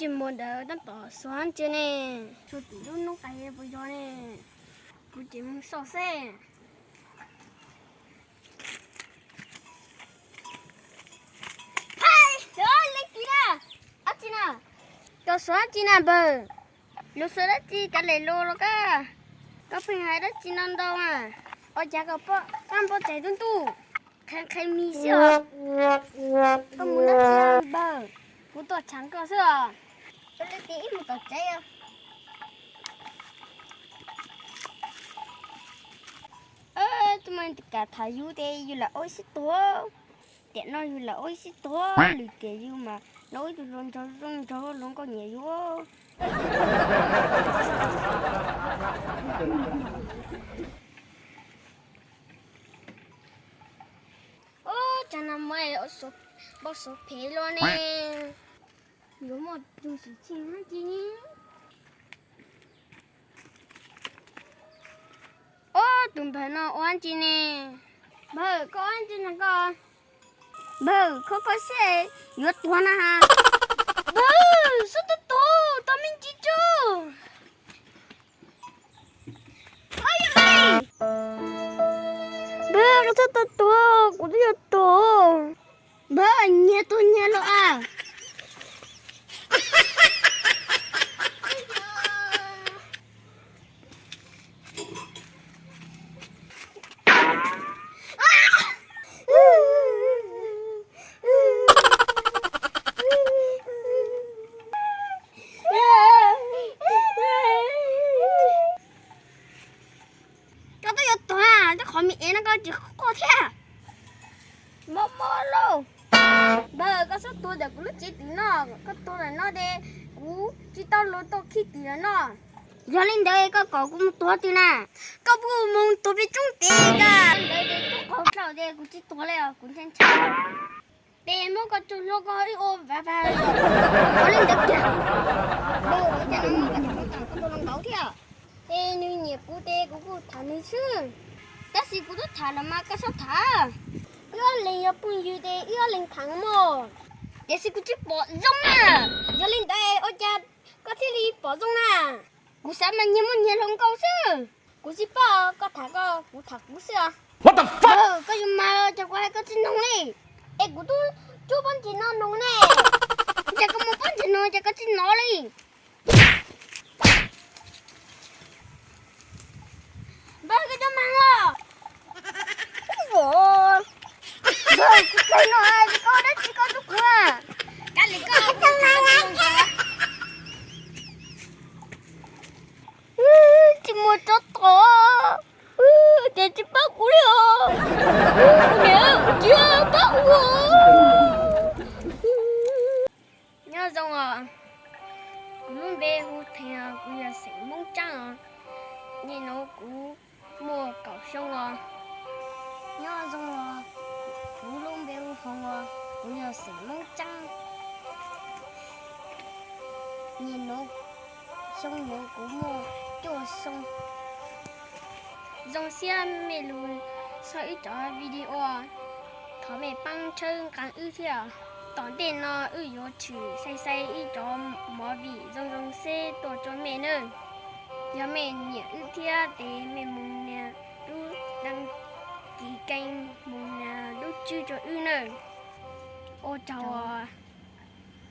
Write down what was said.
Tsis muaj ntawd tab tom xuav ntsia ne. Txhua tim lub noob qes puas yog ne? Kuv ces mus soj xwb. Hais, leej twg na? Dab tsi na? Koj xuav dab tsi na npawg? Lus xuav dab tsi kav liam los los koj? Koj pheej hais dab tsi no ntau a? Ua cas koj pom kab npauj txais tub ntuj? Qhia qhia mis xwb os. Koj mus dab tsi npawg? Kuv tuaj tshav koj xwb os. Ua li ces wb mus tom tsev os. Tus mas kam tham yus ces yus lam ua ib sib tuag. Tiam no yus lam ua ib sib tuag, lwm tiam yus mas lam ua ib tug hluas nraug zoo nraug hluas nkauj nyiam yus. Ub, tsam no muaj npau suav phem luaj ne. Yuav muaj tus xwm txheej dab tsi ne? Ob, tus npawg no ua dab tsi ne? Npawg, koj ua dab tsi no koj? Npawg, kho kho siab, yuav tuag na has. Npawg, txhob tuag tuag, tau me ntsis tso. Npawg, koj txhob tuag tuag, kuv twb yuav tuag. Npawg, nyias tuag nyias los as. Koj twb yuav tuag, tej qhov me ev no koj tsis quaj thiab. Mob mob lauj. Npawg, koj txhob tuag ntawm kuv lub tsev twg no, koj tuag ntawm no ces kuv tsis tau luag tau khib twg lawm no. Yog li ntawd koj kom kuv mus tuag twg na? Koj puas mus tuag pem roob tid koj? Ntawd ces tuag qaug dlhau ces kuv tsis tuag li os, kuv ntshai ntshai. Ces muab koj tsuj hlua koj ib ua vav vag. Ua li ntawd kiag. Ua cas no koj tseem mus tom koj tus hluas nkauj thiab? Ces nws nyiam kuv ces kuv kuj tham nws xwb. Tab sis kuv twb tham los mas koj txhob tham. Wb ob leeg yog phooj ywg ces wb ob leeg tham mog. Tiam sis kuv tsis pom zoo na. Yog li ntawd ua cas koj thiaj li pom zoo na? Kuv xav mas nyias muaj nyias hluas nkauj xwb. Kuv tsis paub, koj tham koj, kuv tham kuv xwb os. Koj yuav mas cas kuv hais koj tsis mloog li. Es kuv twb tsuas pob ntseg no mloog ne. Cas koj muaj pob ntseg no ces koj tsis hnov li. Npawg, koj cov mas os. Npawg, kuv txais no, koj dab tsi koj rub kuv? Kav liam koj, tsis muaj tsov tom, ces tsis pab kuv li os. Kuv niam, kuv txiv pab kuv. Nyob zoo os, kuv lub npe hu Theej os, kuv yog xeem Hmoob Tsaab os. Nim no kuv muaj kaum xyoo os. Nyob zoo os, kuv lub npe hu Hoov os, kuv yog xeem Hmoob Tsaab. Nim no xyoo no kuv muaj cuaj xyoo. Zoo siab mej lug saib wb cov video, thov mej paab tshawb nqaa wb thiab. Tom ntej no wb yuav tshwm xai xai ib cov movie zoo zoo xeb tuaj rua mej nawb. Yog mej nyiam wb thiab tes mej moog nias lub đăng ký kênh, moog nias lub tswb rua wb nawb. Ua tsaug os.